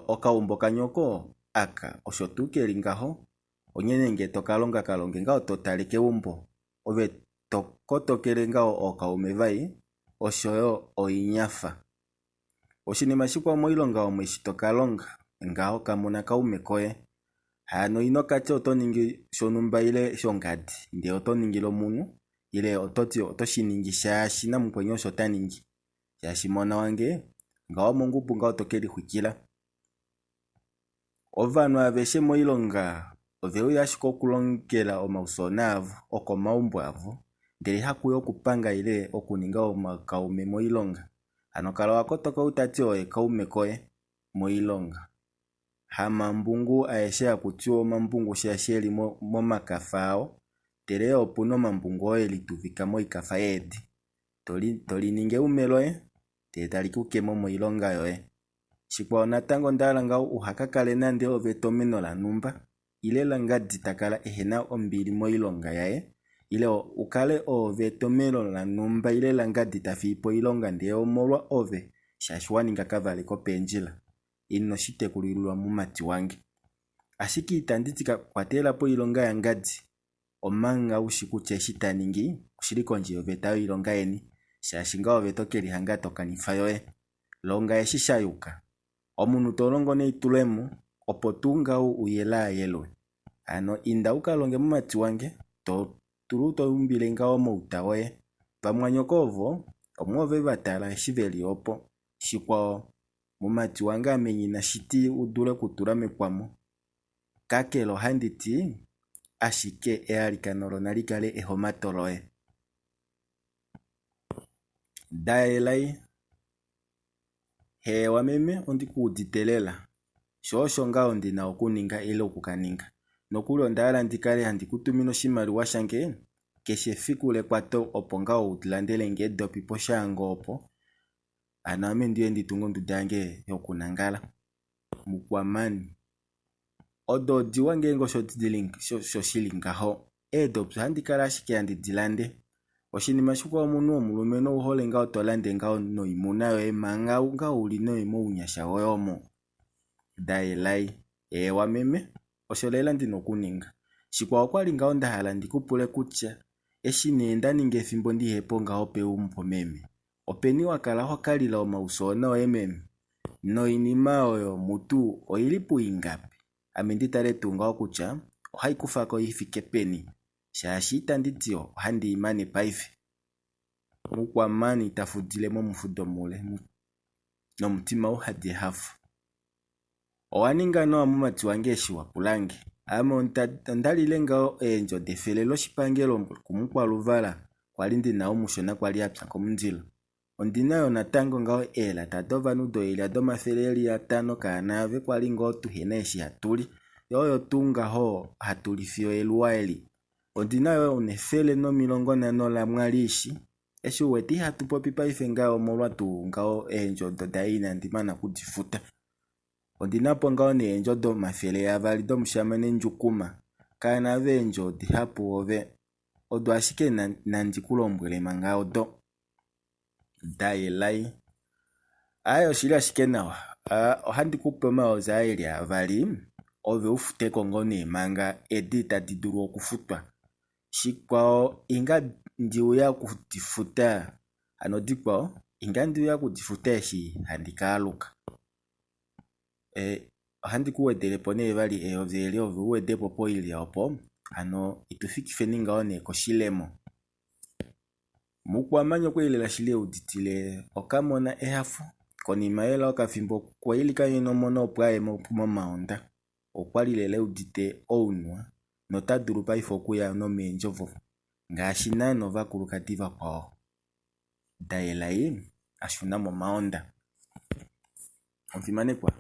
Okaumbo kanyoko aka osho tuu keli ngaho, onghene ngee toka longa ka longe ngaho to tale keumbo ove to kotokele ngaho ookaume vai oshoyo oinyafa. Oshinima shikwao moilonga omo eshi toka longa ngaho kamu na kaume koye hano ino katya oto ningi shonhumba ile shongadi ndee oto ningile omunhu ile ototi oto shiningi shaashi namukweni osho ta ningi shaashi mona wange ngaho mongubu ngaho to ke lixwikila. Ovanhu aveshe moilonga ove uya ashike okulongela omaufyoona avo okomaumbo avo ndele hakuya okupanga ile okuninga omakaume moilonga. Hano kala wa kotoka ou tati oye kaume koye moilonga. Hamambungu aeshe haku tiwa omambungu shaashi eli momakafa ao ndele opuna omambungu oo elituvika moikafa yeedi. Toli ningi eume loye ndele tali ku kemo moilonga yoye. Shikwao natango onda hala ngaho uha ka kale nande ove etomeno lanhumba ile langadi ta kala ehena ombili moilonga yaye ile ukale oove etomeno lanhumba ile langadi ta fiipo oilonga ndee omolwa ove shaashi wa ninga kavali kopeendjila. Ino shi tekulililwa mumati wange. Ashike itandi ti kwatela po oilonga yangadi omanga ushi kutya eshi ta ningi oshili kondje yoveta yoilonga yeni shaashi ngaho ove to ke lihanga to kanifa yoye. Longa eshi sha yuka. Omunhu to longo nelitulemo opo tuu ngaho u yelaayelwe. Hano inda u ka longe mumati wange to dulu to umbile ngaho mouta woye. Vamwanyoko ovo omwoove va tala eshi veli opo. Shikwao mumati wange ame nghi na shiti u dule okutula mekwamo. Kakele ohandi ti ashike ealikano olo nali kale ehomato loye. Daelai, Heewa meme ondi ku udite lela. Sho osho ngaho ndi na okuninga ile oku ka ninga. Nokuli onda hala ndi kale handi ku tumine oshimaliwa shange keshe efiku lekwato opo ngaho u landele nge eedopi poshaango opo hano ame ndiye ndi tunge onduda yange yokunangala. Mukwamani, Odo odiwa ngeenge osho shili ngaho. Eedopi ohandi kala ashike handi di lande. Oshinima shikwao omunhu womulumenhu ou hole ngaho to lande ngaho noimuna yoye manga ngaho uli nee mounyasha woye omo. Daelai, Eewa meme, osho lela ndina okuninga. Shikwao okwali ngaho nda hala ndi ku pule kutya eshi nee nda ninga efimbo ndihepo ngaho peumbo meme, Openi wa kala ho ka lila omaufyoona oye meme? Noinima oyo mutu oi li puingapi? Ame ndi tale tuu ngaho kutya ohai kufa ko i fike peni, shaashi itandi ti ohandi i mane paife. Mukwamani ta fudile momufudo mule nomutima u hadi ehafo. Owa ninga nawa mumati wange eshi wa pula nge. Ame onda lile ngaho eendjo defele loshipangelo kuMukwaluvala kwali ndi na omushona kwali a pya komundilo. Ondi na yo natango ngaho eelata dovanhu doilya domafele eli atano kaanaave kwali ngoo tuhena eshi hatu li, yo oyo tuu ngaho hatu li fiyo eluwa eli. Ondi na yo nefele nomilongonhano lamwaliishi Eshi u wete ihatu popi paife ngaye omolwa tuu ngaho eendjo odo daye inandi mana okudi futa. Ondi na po ngaho neendjo domafele avali domushamane Ndjukuma. Kaana ove eendjo odihapu ove. Odo ashike nandi ku lombwele manga odo. Daelai. Aaye oshili ashike nawa. Ohandi ku pe omayovi aa eli avali ove u fute ko ngoo nee manga edi tadi dulu okufutwa. Shikwao inga ndi uya okudifuta hano dikwao inga ndi uya okudifuta eshi handi ka aluka. Ohandi ku wedele po nee vali eyovi eli ove u wede po poilya opo hano itu fikifeni ngaho nee koshilemo. Mukwamanya okwali lela shili euditile okamona ehafo konima lela yokafimbo okwa ilikanena omona opo aye momaonda. Okwali lela eudite ounwa nota dulu paife okuya nomeendjovo ngaashi naana ovakulukadi vakwao. Daelai a shuna momaonda. Omufimanekwa.